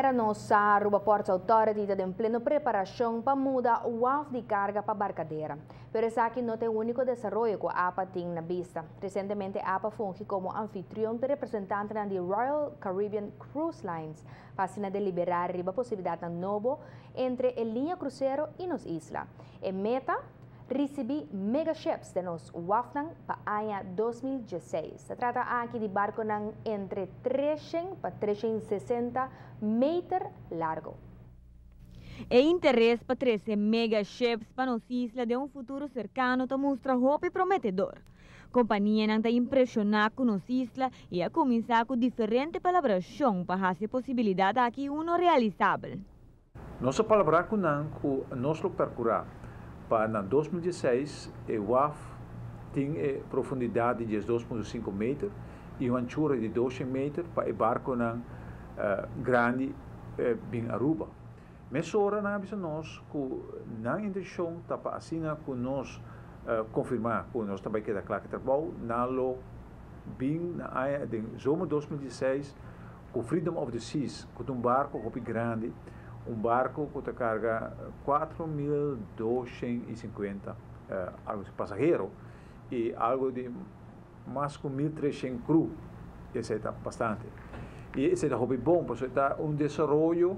Manera nos sa, Aruba Ports Authority ta den pleno preparacion pa muda waf di carga pa Barcadera. Pero esaki no ta e unico desaroyo cu APA tin na bista. Recientemente APA a fungi como anfitrion pa representantenan di Royal Caribbean Cruise Lines pa asina delibera riba posibilidadnan nobo entre e linea crucero y nos isla. E meta? Ricibi megaships den nos wafnan pa aña 2016. Ta trata aki di barconan entre 300 pa 360 meter largo. E interes pa trece megaships pa nos isla den un futuro cercano ta mustra hopi prometedor. Companianan ta impresiona cu nos isla y a cuminsa cu diferente palabracion pa haci e posibilidad aki uno realisabel. Nos a palabra cu nan cu nos lo percura pa na 2016 e waf tin e profundidad di 12.5 meter y un anchura di 200 meter pa e barconan grandi bin Aruba. Mesora nan a bisa nos cu nan intencion ta pa asina cu nos confirma cu nos ta bay keda cla cu trabou, nan lo bin na aña den zomer 2016 cu Freedom of the Seas, cu ta un barco hopi grandi, un barco cu ta carga 4250 algo pasahero y algo di mas cu 1300 crew. Esey ta bastante. Y esey ta hopi bon, pasobra ta un desaroyo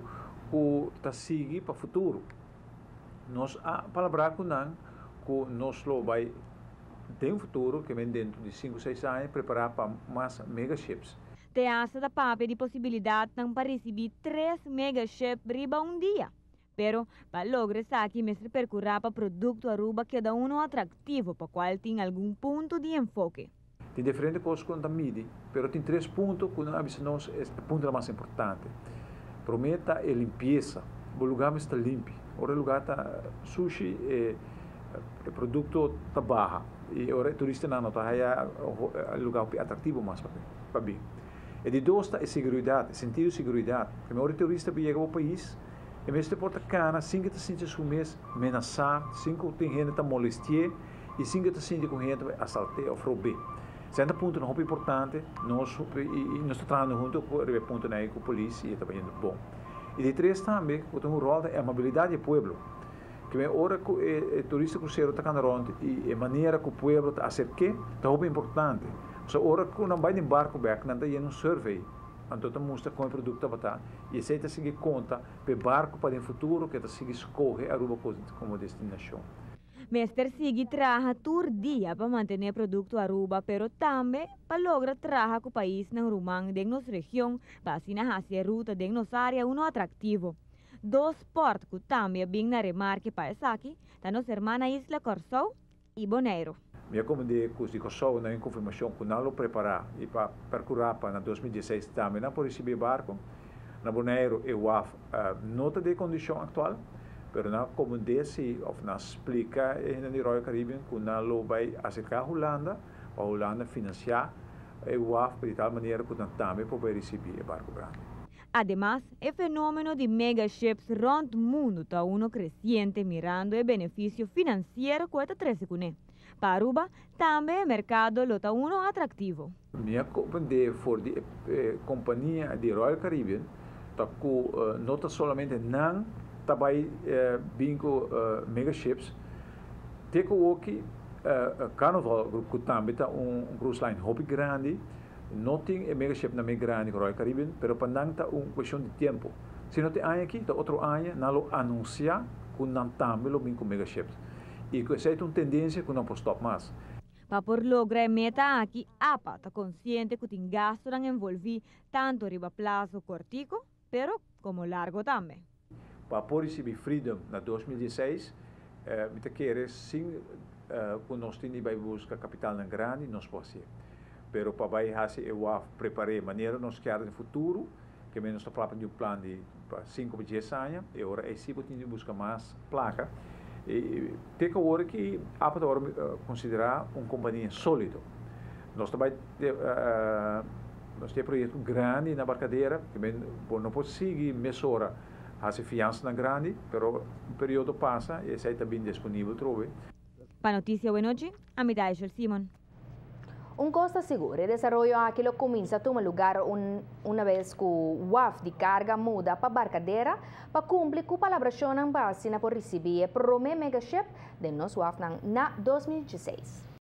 cu ta sigui pa futuro. Nos a palabra cu nan cu nos lo bay den futuro, cu men dentro di 5 o 6 aña, prepara pa mas megaships. Te hasta ta papia di posibilidadnan pa ricibi tres megaship riba un dia. Pero, pa logra esaki mester percura pa producto Aruba keda uno atractivo, pa cual tin algun punto di enfoke. Tin diferente cos cu nan ta midi, pero tin tres punto cu nan a bisa nos e puntonan mas importante. Prome ta e limpieza. Bo lugar mester ta limpi. Ora e lugar ta sushi, e producto ta baha y ora e turistanan no ta haya e lugar hopi atractivo mas pa bin. E di dos ta e seguridad, e sentido di seguridad. Prome ora e turista por yega bo pais, e mester por ta cana sin cu ta sinti su mes menasa, sin cu tin hende ta molestie y sin cu ta sinti cu hende ta bay asalte of robe. Esei ta puntonan hopi importante, nos y nos ta trahando hunto riba e puntonan ey cu polis y e ta bayendo bon. Y di tres tambe cu ta un rol ta e amabilidad di e pueblo. Cu e ora cu e turista crucero ta cana rond y e manera cu pueblo ta acerke ta hopi importante. So ora cu nan bay den barco bek nan ta yena un survey, anto ta mustra con e producto tabata y esey ta sigui conta pa e barco pa den futuro cu e ta sigui scoge Aruba como destinacion. Mester sigui traha tur dia pa mantene producto Aruba, pero tambe pa logra traha cu paisnan ruman den nos region pa asina haci e ruta den nos area uno atractivo. Dos port cu tambe a bin na remarke pa esaki ta nos hermana isla Corsou y Boneiro. Mi a comprende cu di Corsou nan confirmacion cu nan lo prepara y pa percura pa na 2016 tambe nan por ricibi e barco. Na Boneiro e waf no ta den condicion actual, pero nan comprende si of nan splica e hende di Royal Caribbean cu nan lo bay acerca Hulanda pa Hulanda financia e waf di tal manera cu nan tambe por bay ricibi e barco grandi. Ademas, e fenomeno di megaships rond mundo ta uno creciente, mirando e beneficio financiero cu e ta trece cune. Pa Aruba, tambe e mercado lo ta uno atractivo. Mi a comprende for di e compania di Royal Caribbean ta cu no ta solamente nan ta bay bin cu megaships, te cu oki Carnival Group, cu tambe ta un cruise line hopi grandi, no tin e megaship nan mes grandi cu Royal Caribbean, pero pa nan ta un cuestion di tempo. Si no ta e aña aki, ta otro aña nan lo anuncia cu nan tambe lo bin cu megaships. Y cu esey ta un tendencia cu no por stop mas. Pa por logra e meta aki, APA ta consciente cu tin gastonan envolvi tanto riba plazo cortico, pero como largo tambe. Pa por ricibi Freedom na 2016, mi ta kere sin cu nos tin di bay busca capitalnan grandi, nos por haci. Pero pa bay haci e waf prepare manera nos kier den futuro, cu nos ta papia di un plan di 5 pa 10 aña, e ora ey si bo tin di busca mas placa. Y te cu awor cu APA ta considera un compania solido. Nos ta bay, nos tin proyecto grandi na Barcadera, cu bo no por sigui mesora haci fiansanan grandi, pero un periodo pasa y esey ta bin disponibel trobe. Pa Noticia Buenochi, ami ta Aishel Simon. Un cos ta sigur, e desaroyo aki lo cuminsa tuma lugar un bes cu waf di carga muda pa Barcadera pa cumpli cu palabracion pa asina por ricibi e prome megaship den nos waf na 2016.